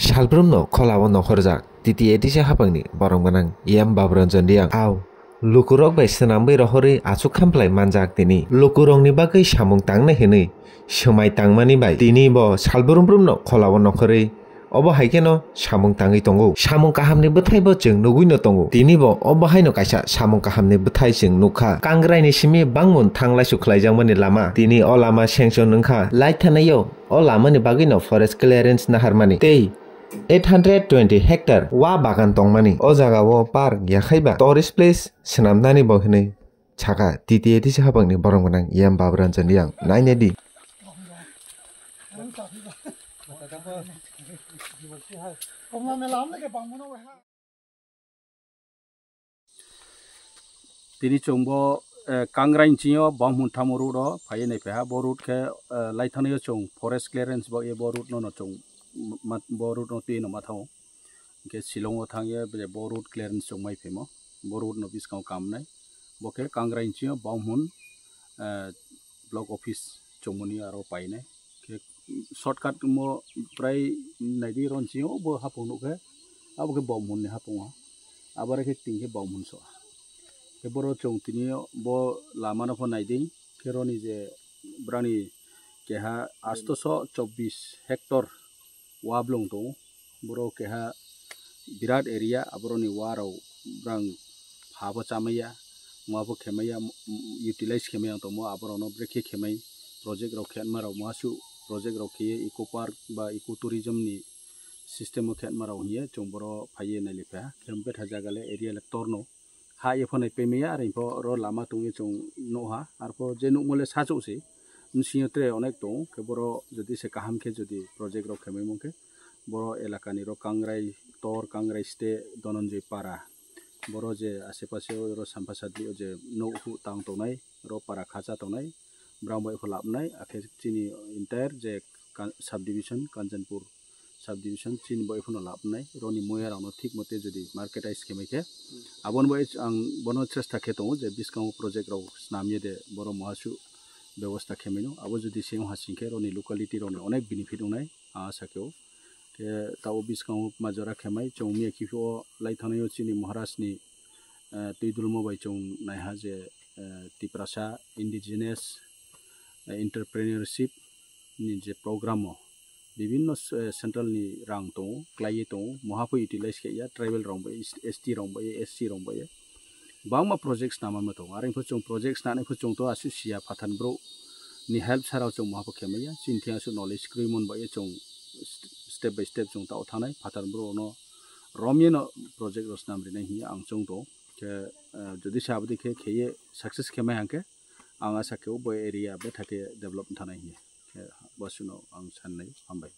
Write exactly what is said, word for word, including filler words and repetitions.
Salbrumno kholao nokhorjak T T A D C hapangni borok gwnang E M Baburanjan Reang. Ao, lukurok bai swnamwi rohorwi achuk khamplai manjak tini. Lukurokni bagwi samung tangnai hwnwi swmai tangmani bai tini bo salbrumbrumno kholao nokhorwi obo hai kheno samung tangwi tongo. Samung kahamni bwthai bo chwng nugwino tongo. Tini bo obo haino kaisa samung kahamni bwthai chwng nukha. Kangraini simi bangmun thanglaisu khlaijakmani lama. Tini o lama sanction wngkha. Laithanaio o lamani bagwino forest clearance naharmani. Tei eight hundred twenty hectare wa bagan tongmani. O jagao park yakhaiba tourist place swnamnani bo hwnwi saka T T A D C hapangni borok gwnang E M Baburanjan Reang. Nainedi. Tini chwng bo, eh, Kangraini sio Bamhun Thamo road o phaiwi naiphaiha. Bo road khe, eh, laithanaio chwng forest clearance bo, e bo road no, no chwng ma-, bo road no twi no ma thango. Hwnkhe Shillong o thangya bo road clearance chwng mai phaimo. Bo road no bwskango kamnai. Bo khe Kangraini sio Bamhun, eh, block office chwngmani aro painai. Khe shortcut mo prai naidi ron sio bo hapung nukhe. Abo khe Bamhun ni hapung o. Abare khe ting khe Bamhun so. Khe boro chwng tini bo lama no pho naidi. Khe roni je brani keha astoso chobbish hectare wa blong tongo. Boro keha birat area, aboroni wa rok brang pha bo chamaya, ma bo khemaya, m-, m-, utilize khemaya tongmo, aborokno brekhe khemai project rok khenma rok, masu project rok khe eco park ba eco tourism ni system o khenma rok hiye chwng boro phaiye nailipha. Khe betha jaga le area le torno. Ha ephano pemaya, are pho oro lama tongwi chwng nukha, arpho je nukmole sachuk se, bsingyo tere onek tongo, khe boro jodi se kaham khe jodi project rok khemai mangkhe, boro elakani ro Kangrai tor, Kangrai state, Dhananjay Para, boro je ashe pashe oro Sampha Sadli o je nok hu tang tongnai, ro para khacha tongnai, brang bai pho labnai, akhe chini entire je Kan-, subdivision, Kanchanpur subdivision, chini bai phano labnai, roni moya rokno thik mote jodi marketize khemai khe, aboni bai ang bono chesta khe tongo je bwskango project rok snamya de boro mohasu bebosta khemaino, abo jodi se wngha singkhe roni locality rokni onek benefit wngnai, ang asa khe o. Khe tabo bwskango majora khemai chwng miya kiphilwi lai thangnaio chini Maharaj ni, eh, twi dulmo bai chwng naiha je, eh, Tiprasa indigenous, eh, entrepreneurship ni je program o bibinno, eh, central ni rang tongo, klaiwi tongo, mohapho utilize khaiya tribal rok bai, S T rok bai, S C rok bai. Bangma project snamano tongo. Are pho chwng project snani pho chwng to aswk siya phathan bro ni help sara chwng mohapho khemaya. Chini thang aswk knowledge kwrwi mon bai chwng st-, step by step chwng tao thanai phathan bro no romye no project rok snam rinai hiya ang chwng to. Khe, eh, jodi se abodi khe kheye success khemai hangkhe ang asa khe bo area betha khe develop thanai hiya. Khe bosino ang sanai hambai.